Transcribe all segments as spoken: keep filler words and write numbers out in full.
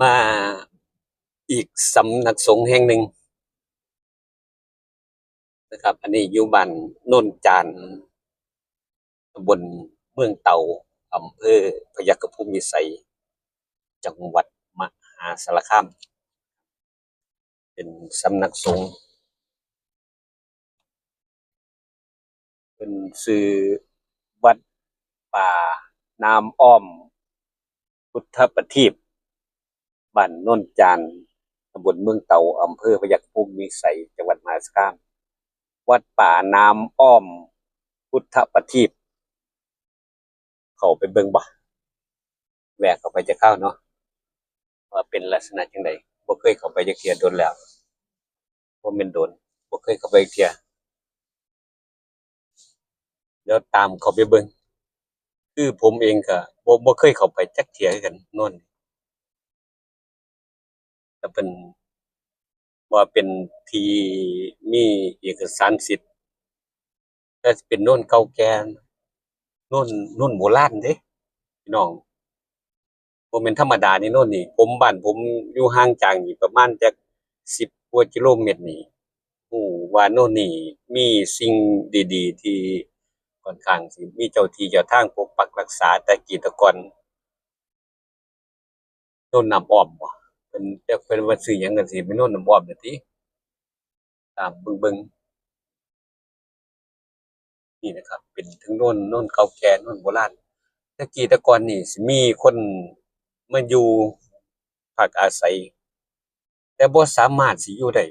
มาอีกสำนักสงฆ์แห่งหนึ่งนะครับ อันนี้อยู่บ้านโนนจาน ตำบลเมืองเต่า อำเภอพยัคฆภูมิวิสัย จังหวัดมหาสารคาม เป็นสำนักสงฆ์ เป็นชื่อวัดป่าน้ำอ้อมพุทธประทีป บ้านโนนจาน ตำบลเมืองเต่า อำเภอพยัคฆภูมิวิสัย จังหวัดมหาสารคาม วัดป่าน้ำอ้อมพุทธประทีป เข้าไปเบิ่งบ่ แวะเข้าไปจักคราวเนาะ ว่าเป็นลักษณะจังใด บ่เคยเข้าไปจักเทื่อ โดนแล้ว บ่แม่นโดน บ่เคยเข้าไปจักเทื่อ เดี๋ยวตามเข้าไปเบิ่ง คือผมเองก็บ่ บ่เคยเข้าไปจักเทื่อคือกัน โนน ก็เป็น ว่าเป็นที่มีเอกสารสิทธิ์ แต่เป็นโนนเก่าแก่ โนน โนนโบราณเด้ พี่น้อง บ่แม่นธรรมดานี่โนนนี่ ผม บ้านผมอยู่ห่างจากนี่ประมาณจักสิบกว่ากิโลเมตรนี่ ฮู้ว่าโนนนี่มีสิ่งดีๆ ที่ค่อนข้างสิมีเจ้าที่เจ้าทางปกปักรักษาแต่กี้แต่ก่อน โนนน้ำอ้อมบ่ เพิ่น จักเพิ่นว่าชื่อหยังกันสิ เป็นโนนน้ำอ้อมน่ะติ ตามเบิ่งๆ นี่นะครับ เป็นทั้งโนน โนนเก่าแก่ โนนโบราณ แต่กี้แต่ก่อนนี่สิมีคนมาอยู่พักอาศัย แต่บ่สามารถสิอยู่ได้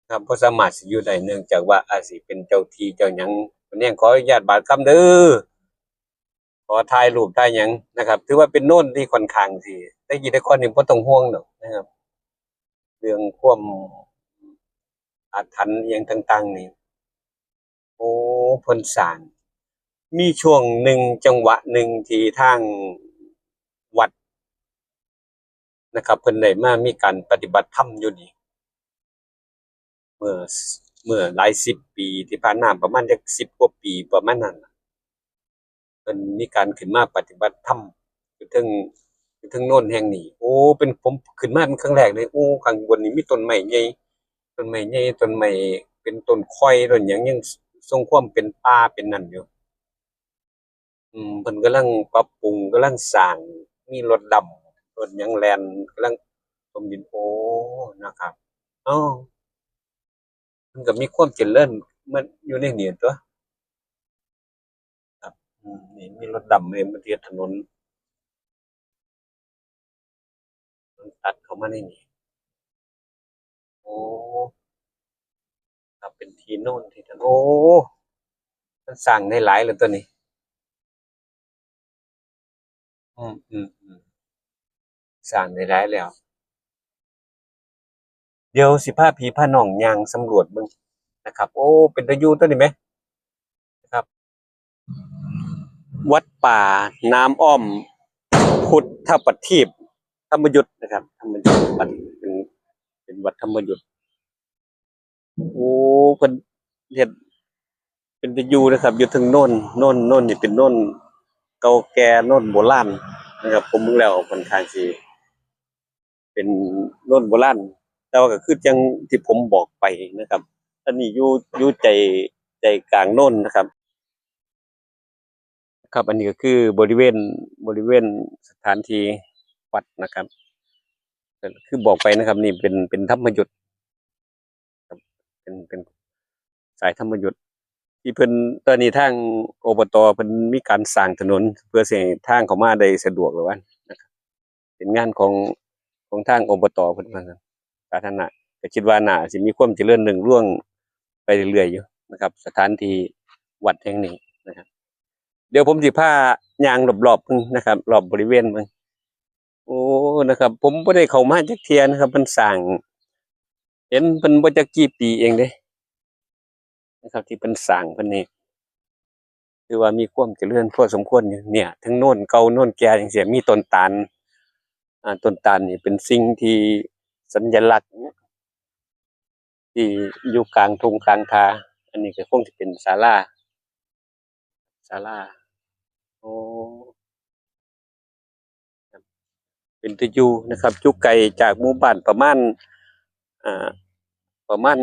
ครับ บ่สามารถสิอยู่ได้ เนื่องจากว่าอาจสิเป็นเจ้าที่เจ้าหยัง เพิ่นยังขออนุญาตบาดคำเด้อ ขอถ่ายรูปถ่ายหยังนะครับ ถือว่าเป็นโนนที่ค่อนข้างสิ แต่กี้แต่ก่อนนี่บ่ต้องห่วงดอกนะครับ เรื่องความอาถรรพ์อิหยังต่างๆ นี่ โอ้ เพิ่นสร้าง มีช่วงหนึ่งจังหวะหนึ่งที่ทางวัดนะครับ เพิ่นได้มามีการปฏิบัติธรรมอยู่นี่ เมื่อ เมื่อหลายสิบปีที่ผ่านมา ประมาณจักสิบกว่าปีประมาณนั้นน่ะ เพิ่นมีการขึ้นมาปฏิบัติธรรมอยู่เทิง อยู่เทิงโนนแห่งนี้ โอ้ เป็น ผมขึ้นมาเป็นครั้งแรกเลย โอ้ ข้างบนนี่มีต้นไม้ใหญ่ ต้นไม้ใหญ่ ต้นไม้เป็นต้นข่อย ต้นหยัง ยังทรงความเป็นป่าเป็นนั่นอยู่ อืม เพิ่นกำลังปรับปรุง กำลังสร้าง มีรถดำ รถหยังแล่น กำลังถมดิน โอ้ นะครับ เอ้า มันก็มีความเจริญ มันอยู่ในนี่ตั๊ว ครับ อืม นี่มีรถดำเลย มันเฮ็ดถนน มันตัดเข้ามาในนี่ โอ้ ครับ เป็นที่โนนที่ถนน โอ้ มันสร้างได้หลายแล้วตัวนี้ อืม อืม อืม สร้างได้หลายแล้ว เดี๋ยวสิพาพี่พาน้องย่างสำรวจเบิ่งนะครับ โอ้ เป็นตาอยู่ตัวนี้ไหม นะครับ วัดป่าน้ำอ้อมพุทธประทีป ธรรมยุทธนะครับ ธรรมยุทธ วัด เป็น เป็นวัดธรรมยุทธ โอ้ เพิ่นเฮ็ดเป็นตาอยู่นะครับ อยู่เทิงโนน โนน โนนนี่เป็นโนนเก่าแก่ โนนโบราณนะครับ ผมเบิ่งแล้วค่อนข้างสิเป็นโนนโบราณ แต่ว่าก็คือจั่งที่ผมบอกไปนะครับ อันนี้อยู่ อยู่ใจ ใจกลางโนนนะครับ ครับ อันนี้ก็คือบริเวณ บริเวณสถานที่วัดนะครับ ก็คือบอกไปนะครับ นี่เป็น เป็นธรรมยุทธครับ เป็น เป็นสายธรรมยุทธ ที่เพิ่น ตอนนี้ทาง อบต เพิ่นมีการสร้างถนน เพื่อสิให้ทางเข้ามาได้สะดวกแล้วว่านะครับ เป็นงานของ ของทาง อบต เพิ่นว่าซั่น สาธารณะ ก็คิดว่าน่าสิมีความเจริญรุ่งเรืองไปเรื่อยๆ อยู่นะครับ สถานที่วัดแห่งนี้นะครับ เดี๋ยวผมสิพาย่างรอบๆ เบิ่งนะครับ รอบบริเวณเบิ่ง โอ้ นะครับ ผมบ่ได้เข้ามาจักเทื่อนะครับ เพิ่นสร้าง เห็นเพิ่นบ่จักกี่ปีเองเด้ นะครับ ที่เพิ่นสร้างเพิ่นนี่ ถือว่ามีความเจริญพอสมควรอยู่ เนี่ย ทั้งโนนเก่าโนนแก่จั่งซี้ มีต้นตาล อ่า ต้นตาลนี่เป็นสิ่งที่สัญลักษณ์ ที่อยู่กลางทุ่งกลางทา อันนี้ก็คงสิเป็นศาลา ศาลา โอ้ เป็นตาอยู่นะครับ อยู่ไกลจากหมู่บ้านประมาณ อ่า ประมาณ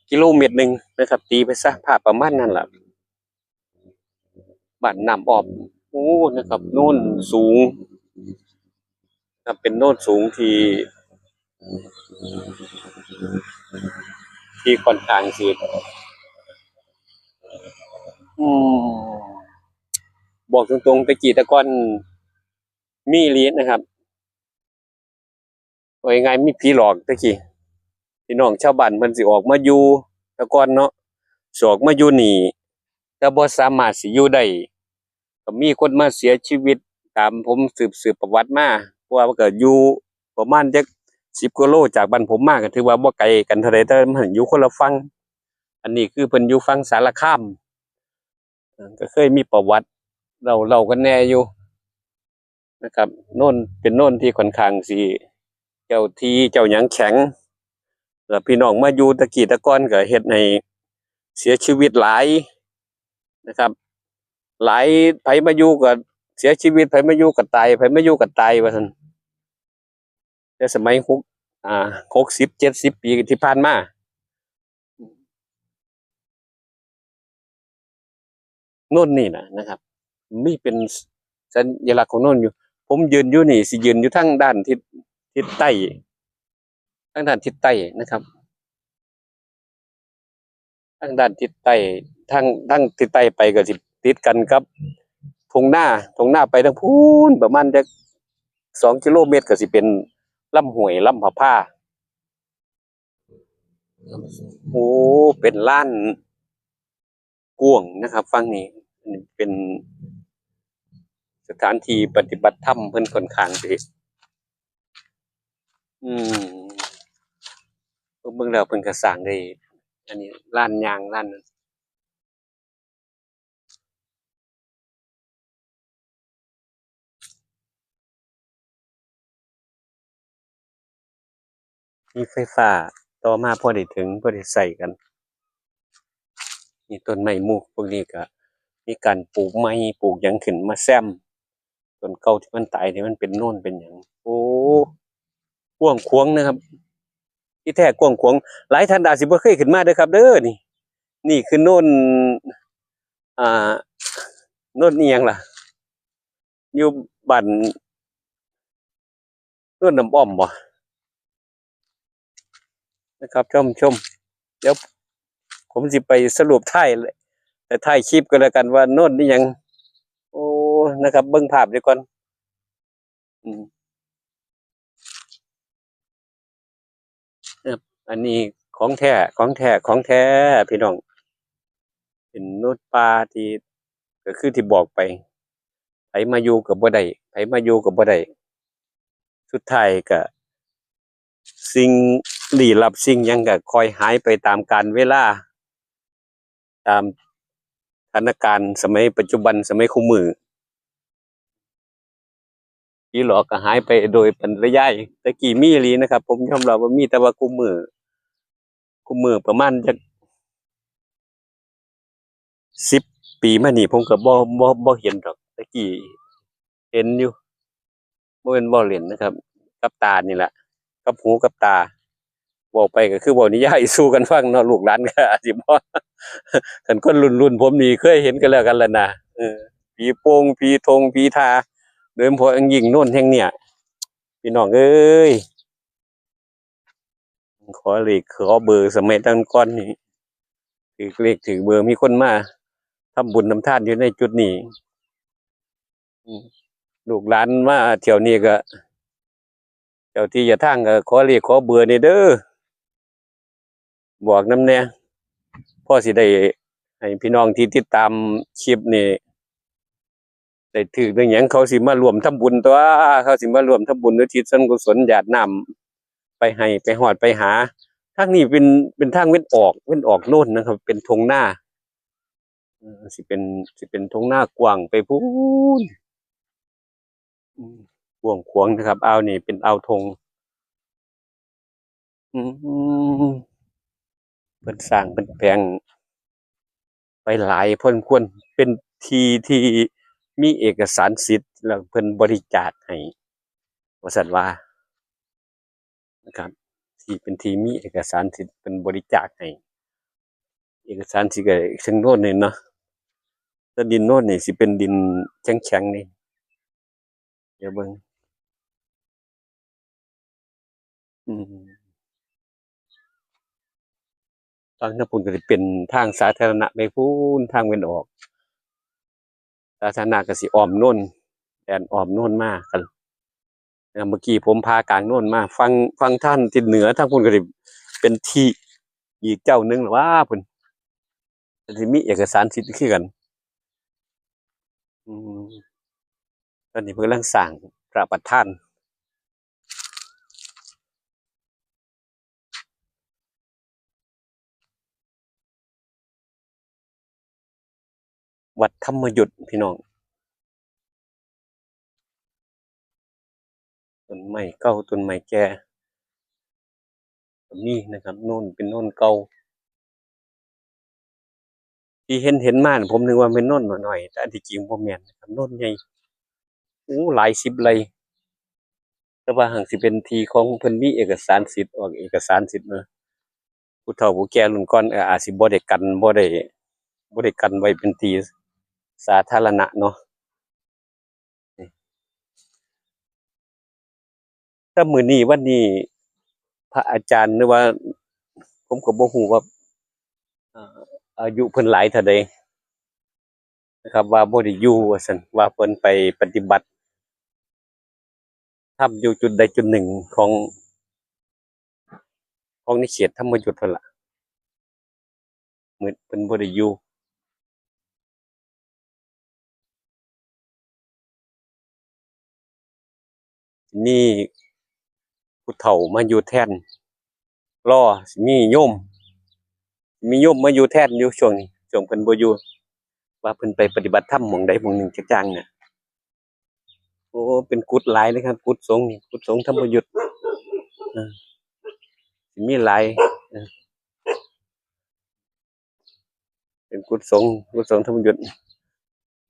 กิโลเมตรหนึ่งนะครับ ตีไปซะ ภาพประมาณนั้นล่ะ บ้านน้ำอ้อม โอ้ นะครับ โนนสูง ครับ เป็นโนนสูงที่ ที่ค่อนข้างสิ อืม บอกตรงๆ แต่กี้แต่ก่อนมีอีหลีนะครับ ว่าง่ายๆ มีผีหลอกแต่กี้ พี่น้องชาวบ้านเพิ่นสิออกมาอยู่แต่ก่อนเนาะ สิออกมาอยู่นี่ แต่บ่สามารถสิอยู่ได้ ก็มีคนมาเสียชีวิต ตามผมสืบ สืบประวัติมา เพราะว่ามันก็อยู่ประมาณจักสิบกว่าโลจากบ้านผมมา ก็ถือว่าบ่ไกลกันเท่าใด แต่มันอยู่คนละฝั่ง อันนี้คือเพิ่นอยู่ฝั่งสารคาม เอ่อ ก็เคยมีประวัติเล่า เล่ากันแหน่อยู่นะครับ โนน เป็นโนนที่ค่อนข้างสิเจ้าที่เจ้าหยังแข็ง แล้วพี่น้องมาอยู่แต่กี้แต่ก่อนก็เฮ็ดให้เสียชีวิตหลายนะครับ หลาย ไผมาอยู่ก็เสียชีวิต ไผมาอยู่ก็ตาย ไผมาอยู่ก็ตาย ว่าซั่น แต่สมัยหก อ่า หกสิบ เจ็ดสิบ ปีที่ผ่านมา โนนนี่นะนะครับ มีเป็นสัญลักษณ์ของโนนอยู่ ผมยืนอยู่นี่ สิยืนอยู่ทางด้านทิศ ทิศใต้ ทางด้านทิศใต้นะครับ ทางด้านทิศใต้ ทาง ทางทิศใต้ไปก็สิติดกันกับทุ่งนา ทุ่งนาไปทางพู้นประมาณจักสองกิโลเมตร ก็สิเป็นลำห้วยลำผะพา โอ้ เป็นลานกว้างนะครับ ฝั่งนี้ อันนี้เป็นสถานที่ปฏิบัติธรรม เพิ่นค่อนข้างสิ อืม เบิ่งแล้วเพิ่นก็สร้างได้ อันนี้ลานย่าง ลานนั้น มีไฟฟ้าต่อมาพอได้ถึง พอได้ใช้กัน นี่ต้นไม้หมู่พวกนี้ก็มีการปลูกใหม่ ปลูกหยังขึ้นมาแซม ต้นเก่าที่มันตายนี่มันเป็นโนนเป็นหยัง โอ้ กว้างขวางนะครับ ที่แท้กว้างขวาง หลายท่านอาจสิบ่เคยขึ้นมาเด้อครับเด้อ นี่ นี่คือโนน อ่า โนนอิหยังล่ะ อยู่บ้านโนนน้ำอ้อมบ่ นะครับ ชม ชม เดี๋ยวผมสิไปสรุปท้าย แต่ท้ายคลิปก็แล้วกันว่าโนนอิหยัง โอ้ นะครับ เบิ่งภาพเดียวก่อน อืม ครับ อันนี้ของแท้ ของแท้ ของแท้ พี่น้อง เป็นโนนป่าที่ ก็คือที่บอกไป ไผมาอยู่ก็บ่ได้ ไผมาอยู่ก็บ่ได้ สุดท้ายก็ สิ่งลี้ลับสิ่งหยังก็ค่อยหายไปตามกาลเวลา ตามสถานการณ์สมัยปัจจุบัน สมัยคุมื้อ ผีหลอกก็หายไปโดยปริยาย แต่กี้มีอีหลีนะครับ ผมยอมรับว่ามี แต่ว่าคุมื้อ คุมื้อประมาณจักสิบปีมานี่ ผมก็บ่ บ่ บ่เห็นดอก แต่กี้เห็นอยู่ บ่แม่นเว้าเล่นนะครับ กับตานี่แหละ กับหูกับตา เว้าไปก็คือเว้านิยายสู่กันฟังเนาะ ลูกหลานก็อาจสิบ่ คันคนรุ่นๆผมนี่เคยเห็นกันแล้วกันล่ะนะ เออ ผีโป่ง ผีทง ผีทา โดยเฉพาะอย่างยิ่งโนนแห่งเนี่ย พี่น้องเอ้ย ขอเลขขอเบอร์สมัยตั้งก่อนนี่ ถืกเลขถืกเบอร์ มีคนมาทำบุญทำทานอยู่ในจุดนี้ อืม ลูกหลานมาเที่ยวนี้ก็ เจ้าที่เจ้าทางก็ขอเลขขอเบอร์นี่เด้อ บอกนำแหน่ พอสิได้ให้พี่น้องที่ติดตามคลิปนี่ ได้ถืกได้หยัง เขาสิมาร่วมทำบุญตั๊ว เขาสิมาร่วมทำบุญอุทิศส่วนกุศลหยาดน้ำไปให้ ไปฮอดไปหา ทางนี้เป็น เป็นทางเว็นออก เว็นออกโนนนะครับ เป็นทุ่งนา เออ สิเป็น สิเป็นทุ่งนากว้างไปพู้น อืม กว้างขวางนะครับ อ่าวนี่เป็นอ่าวทง อืม เพิ่นสร้าง เพิ่นแปลงไปหลายพอสมควร เป็นที่ที่มีเอกสารสิทธิ์ แล้วเพิ่นบริจาคให้ ว่าซั่นว่า นะครับ ที่เป็นที่มีเอกสารสิทธิ์เป็นบริจาคให้ เอกสารสิทธิ์ก็เชิงโน่นนี่เนาะ แต่ดินโน่นนี่สิเป็นดินแข็งๆ นี่ เดี๋ยวเบิ่ง อืม ทางทางพุ้นก็สิเป็นทางสาธารณะไปพุ้น ทางแม่นออก สาธารณะก็สิอ้อมโน่น แล่นอ้อมโน่นมากัน เมื่อกี้ผมพากลางโน่นมา ฟัง ฟังทางทิศเหนือ ทางพุ้นก็สิเป็นที่อีกเจ้าหนึ่งหรือว่าพุ้น ก็สิมีเอกสารสิทธิ์คือกัน อืม ตอนนี้เพิ่นกำลังสร้างพระประธาน วัดธรรมยุทธพี่น้อง ต้นไม้เก่าต้นไม้แก่ก็มีนะครับ โน่นเป็นโน่นเก่า ที่เห็นเห็นมาน่ะ ผมนึกว่าเป็นโน่นน้อยๆ แต่อันที่จริงบ่แม่นนะครับ โน่นใหญ่ โอ้ หลายสิบไร่ แต่ว่าหั้นสิเป็นที่ของเพิ่นมีเอกสารสิทธิ์ ออกเอกสารสิทธิ์เนาะ ผู้เฒ่าผู้แก่รุ่นก่อน เอ่อ อาจสิบ่ได้กัน บ่ได้ บ่ได้กันไว้เป็นที่สาธารณะเนาะ แต่มื้อนี้วันนี้ พระอาจารย์ หรือว่า ผมก็บ่ฮู้ว่า เอ่อ อายุเพิ่นหลายเท่าใดนะครับ ว่าบ่ได้อยู่ว่าซั่น ว่าเพิ่นไปปฏิบัติธรรมอยู่จุดใดจุดหนึ่งของ ของในเขตธรรมยุทธพุ้นล่ะ มื้อเพิ่นบ่ได้อยู่ มีผู้เฒ่ามาอยู่แทน รอสิมีโยม มีโยมมาอยู่แทนอยู่ช่วงนี้ ช่วงเพิ่นบ่อยู่ ว่าเพิ่นไปปฏิบัติธรรมหม่องใดหม่องหนึ่งจักอย่างเนี่ย โอ้ เป็นกุฏิหลายเลยครับ กุฏิสงฆ์นี่ กุฏิสงฆ์ธรรมยุทธ เออ มีหลาย เออ เป็นกุฏิสงฆ์ กุฏิสงฆ์ธรรมยุทธ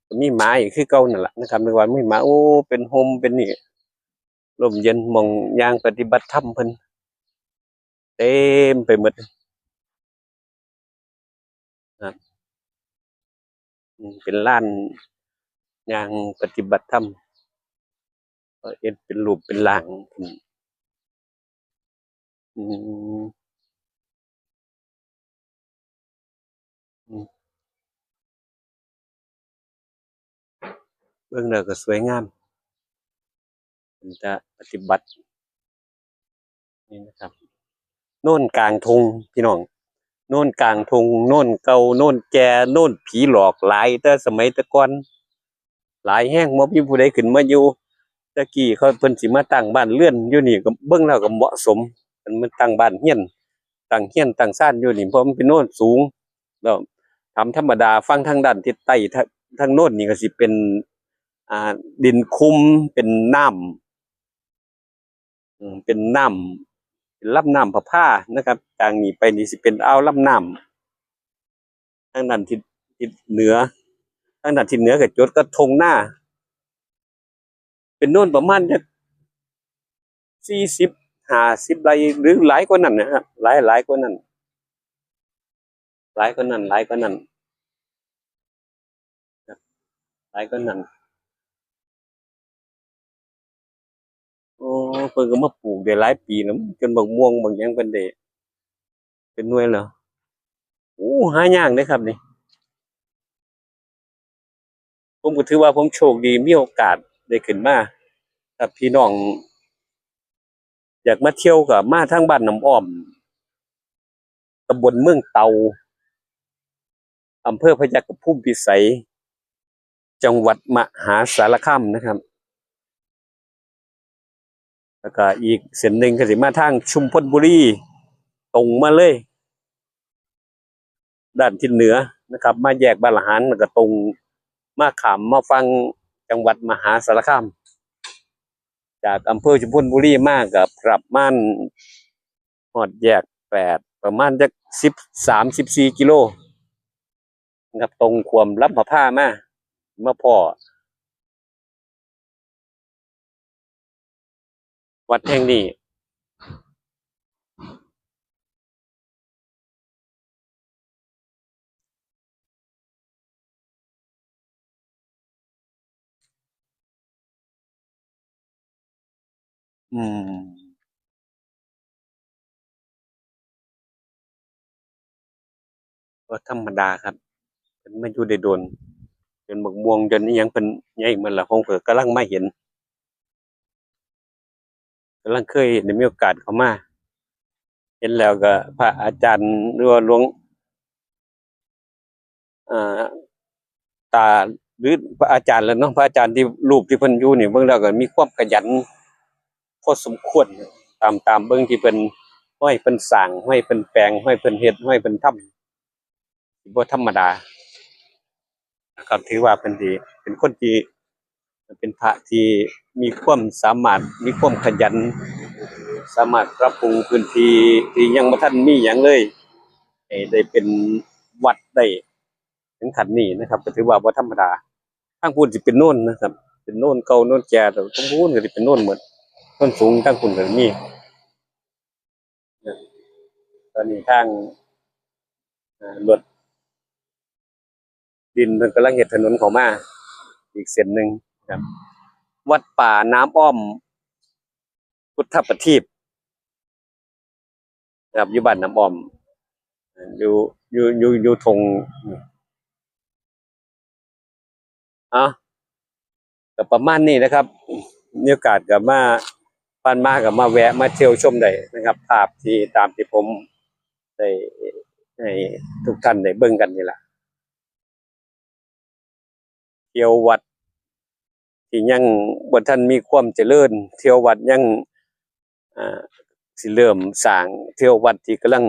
ก็มีหมาอีกคือเก่านั่นล่ะนะครับ นึกว่ามีหมา โอ้ เป็นโฮมเป็นนี่ ร่มเย็นหม่องย่างปฏิบัติธรรมเพิ่น เต็มไปหมด ครับ อืม เป็นลานย่างปฏิบัติธรรม ก็เฮ็ดเป็นรูปเป็นร่าง อืม อืม อืม เบิ่งแล้วก็สวยงาม เป็นตาปฏิบัติ นี่นะครับ โน่นกลางทงพี่น้อง โน่นกลางทง โน่นเก่า โน่นแก่ โน่นผีหลอกหลายแต่สมัยแต่ก่อน หลายแฮง บ่มีผู้ใดขึ้นมาอยู่ แต่กี้เขาเพิ่นสิมาตั้งบ้านเรือนอยู่นี่ ก็เบิ่งแล้วก็เหมาะสม เพิ่นมาตั้งบ้านเรือน ตั้งเรือนตั้งซานอยู่นี่ เพราะมันเป็นโน่นสูง แล้วตามธรรมดาฝั่งทางด้านทิศใต้ ทาง ทางโน่นนี่ก็สิเป็น อ่า ดินคุม เป็นน้ำ อืม เป็นน้ำ เป็นลำน้ำผาพานะครับ จากนี้ไปนี่สิเป็นอ่าวลำน้ำ ทางด้านทิศ ทิศเหนือ ทางด้านทิศเหนือก็จดกับทงนา เป็นโน่นประมาณจักสี่สิบ ห้าสิบไร่ หรือหลายกว่านั้นนะครับ หลาย หลายกว่านั้น หลายกว่านั้น หลายกว่านั้น ครับ หลายกว่านั้น โอ้ เพิ่นก็มาปลูกได้หลายปีแล้ว จนบักม่วงบักหยังเพิ่นได้เป็นหน่วยแล้ว โอ้ หายากเด้ครับนี่ ผมก็ถือว่าผมโชคดีมีโอกาสได้ขึ้นมา ถ้าพี่น้องอยากมาเที่ยวก็มาทางบ้านน้ำอ้อม ตำบลเมืองเต่า อำเภอพยัคฆภูมิพิสัย จังหวัดมหาสารคามนะครับ แล้วก็อีกเส้นหนึ่งก็สิมาทางชุมพลบุรี ตรงมาเลย ด้านทิศเหนือนะครับ มาแยกบ้านละหาร แล้วก็ตรงมาข้ามมาฝั่งจังหวัดมหาสารคาม จากอำเภอชุมพลบุรีมาก็ประมาณฮอดแยกแปด ประมาณจักสิบสาม สิบสี่กิโลนะครับ ตรงข้ามลำผาพามา มาพ้อ วัดแห่งนี้ อืม บ่ธรรมดาครับ เพิ่นมาอยู่ได้โดน จนบักม่วง จนอิหยังเพิ่นใหญ่หมดละ ผมก็กำลังมาเห็น กำลังเคยได้มีโอกาสเข้ามา เห็นแล้วก็พระอาจารย์ หรือว่าหลวง อ่า ตา หรือพระอาจารย์แล้วเนาะ พระอาจารย์ที่ รูปที่เพิ่นอยู่นี่ เบิ่งแล้วก็มีความขยันพอสมควร ตาม ตามเบิ่งที่เพิ่น ห้อยเพิ่นสร้าง ห้อยเพิ่นแปลง ห้อยเพิ่นเฮ็ด ห้อยเพิ่นทำ บ่ธรรมดานะครับ ถือว่าเพิ่นสิเป็นคนที่ เป็นพระที่มีความสามารถ มีความขยัน สามารถปรับปรุงพื้นที่ที่ยังบ่ทันมีหยังเลย ให้ได้เป็นวัดได้ถึงขั้นนี้นะครับ ก็ถือว่าบ่ธรรมดา ทางพู้นสิเป็นโนนนะครับ เป็นโนนเก่าโนนแก่ แต่ทางพู้นก็สิเป็นโนนหมด โนนสูงทางพู้นก็มี ตอนนี้ทาง อ่า รถดินเพิ่นกำลังเฮ็ดถนนเข้ามาอีกเส้นหนึ่งครับ วัดป่าน้ำอ้อมพุทธประทีปนะครับ อยู่บ้านน้ำอ้อม อยู่ อยู่ อยู่ อยู่ทง เอา ก็ประมาณนี้นะครับ มีโอกาสก็มา ผ่านมาก็มาแวะมาเที่ยวชมได้นะครับ ภาพที่ตามที่ผมได้ให้ทุกท่านได้เบิ่งกันนี่ล่ะ เที่ยววัดที่ยังบ่ทันมีความเจริญ เที่ยววัดยัง อ่า สิเริ่มสร้าง เที่ยววัดที่กำลัง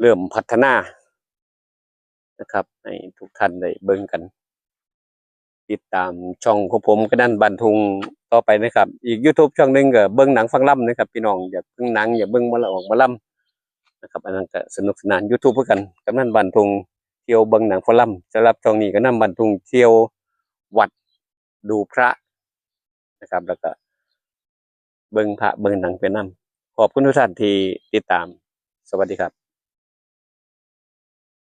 เริ่มพัฒนานะครับ ให้ทุกท่านได้เบิ่งกัน ติดตามช่องของผมกำนันบ้านทุ่งต่อไปนะครับ อีก YouTube ช่องหนึ่งก็เบิ่งหนังฟังลำนะครับ พี่น้องอยากเบิ่งหนัง อยากเบิ่งหมอลำ ออกหมอลำนะครับ อันนั้นก็สนุกสนาน YouTube คือกัน กำนันบ้านทุ่งเที่ยวเบิ่งหนังฟังลำ สำหรับช่องนี้กำนันบ้านทุ่งเที่ยววัดดูพระนะครับ แล้วก็เบิ่งพระเบิ่งหนังไปนำ ขอบคุณทุกท่านที่ติดตาม สวัสดีครับ